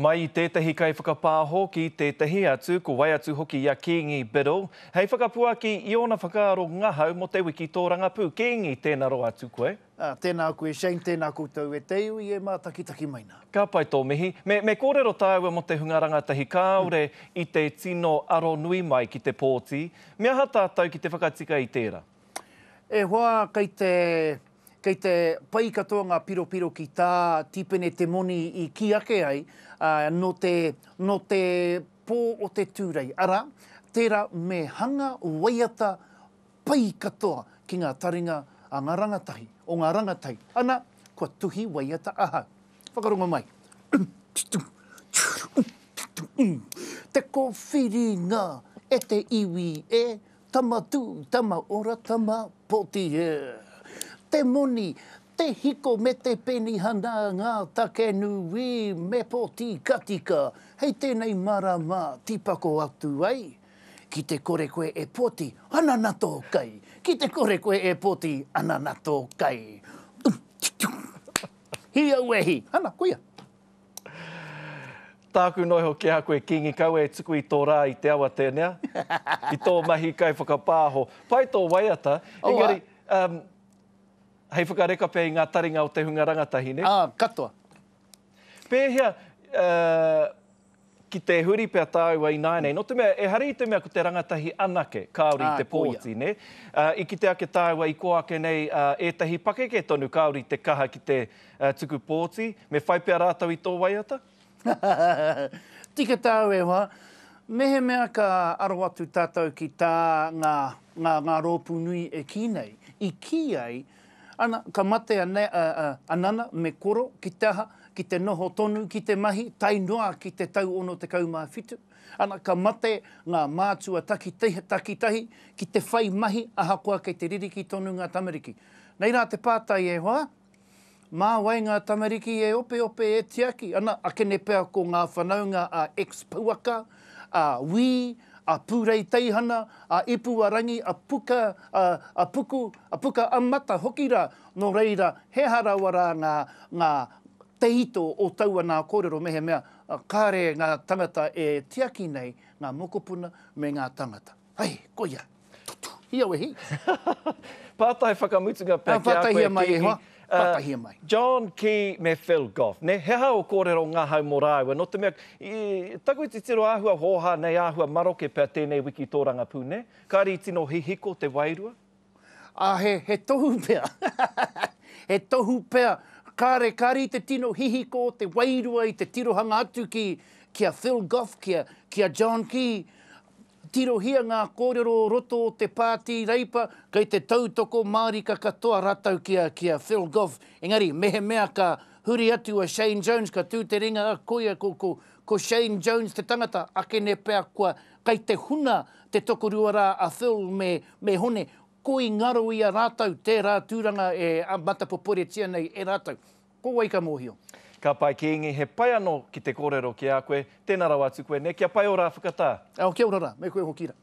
Mai i tētahi kaiwhakapāho ki tētahi atu, ko wai atu hoki i a Kīngi Biddle, hei whakapuaki i ōna whakaaro ngahau mō te wiki tōrangapū. Kīngi, tēnā roa atu koe. Ā, tēnā koe Shane, tēnā koutou e te iwi e mātakitaki mai nā. Ka pai tō mihi. Me, me kōrero tāua mō te hunga rangatahi kāore i te tino aro nui mai ki te pōti. Me aha tātou ki te whakatika i tērā? E hoa, kei te, kei te pai katoa ngā piropiro ki tā Tipene Te Moni i kī ake ai, ā, nō te, nō te pō o te Tūrei, arā, tērā me hanga waiata pai katoa ki ngā taringa a ngā rangatahi, o ngā rangatahi. Ana, kua tuhi waiata ahau. Whakarongo mai. Te kōwhiringa e te iwi e, tama tū, tama ora, tama poti e. Te moni, te hiko me te penihana ngā take nui me poti ka tika hei tēnei marama tīpako atu ai. Ki te kore koe e poti, anana tō kai! Ki te kore koe e poti, anana tō kai! Hi aue hi! Ana, koia! Tāku noa iho ki a koe, Kīngi, kaua e tuku i tō rā i te awatea, i tō mahi kaiwhakapāho. Pai tō waiata, engari, um, hei whakareka pea i ngā taringa o te hunga rangatahi, nē? Ā, katoa. Pēhea, uh, Ki te huri pea tāua ināianei, nō te mea, ehara i te mea ko te rangatahi anake kāore i te pōti, nē? I kite ake tāua i kō ake nei ētahi pakeke tonu kāore i te kaha ki te tuku pōti, me whai pea rātou i tō waiata? Tika tāu e hoa. Mehemea ka aro atu tātou ki tā ngā, ngā, ngā rōpū nui e kī nei, i kī ai, Ana, ka mate a, a, a Nana me Koro ki te aha, ki te noho tonu ki te mahi, tae noa ki te tau 67. Ana, ka mate ngā mātua takitahi, takitahi ki te whai mahi ahakoa kei te ririki tonu ngā tamariki. Nei rā te pātai e hoa, mā wai ngā tamariki e opeope, e tiaki? Ana, akene pea ko ngā whanaunga a ex-Pouaka, a Wī, a Pūrei Teihana, a Ipu a Rangi, a Puka, a, a Puku, a Puka a Mata hoki rā, nō reira, he aha rawa rā ngā, ngā, te ito o taua nā kōrero mehemea kāre ngā tangata e tiaki nei ngā mokopuna me ngā tangata. Hei, koia. Hi awe hi. Pātai whakamutunga pea ki a koe, mai, e hoa. Pātaihia mai. John Key me Phil Goff, ne? He aha ō kōrero ngahau mō rāua? Nō te mea, i, taku titiro āhua hōhā nei, āhua maroke pea tēnei wiki tōrangapū, ne? Kāre i tino hihiko te wairua? Ā, he, he tohu pea. he tohu pea. Kāre, kāre i te tino hihiko o te wairua i te tirohanga atu ki, ki a Phil Goff, ki a, ki a John Key. Tirohia ngā kōrero o roto o te Pāti Reipa, kei te tautoko mārika katoa rātou ki a, ki a Phil Goff. Engari, mehemea ka huri atu a Shane Jones, ka tū te ringa, a, koia, ko, ko, ko Shane Jones te tangata, akene pea kua, kei te huna te tokorua rā a Phil me, me Hone, koi ngaro i a rātou tērā tūranga e matapoporetia nei e rātou. Ko wai ka mōhio? Ka pai Kīngi, he pai anō ki te kōrero ki a koe. Tēnā rawa atu koe, nē? Kia pai ō rā whakatā. Ao, kia ora rā, me koe hoki rā.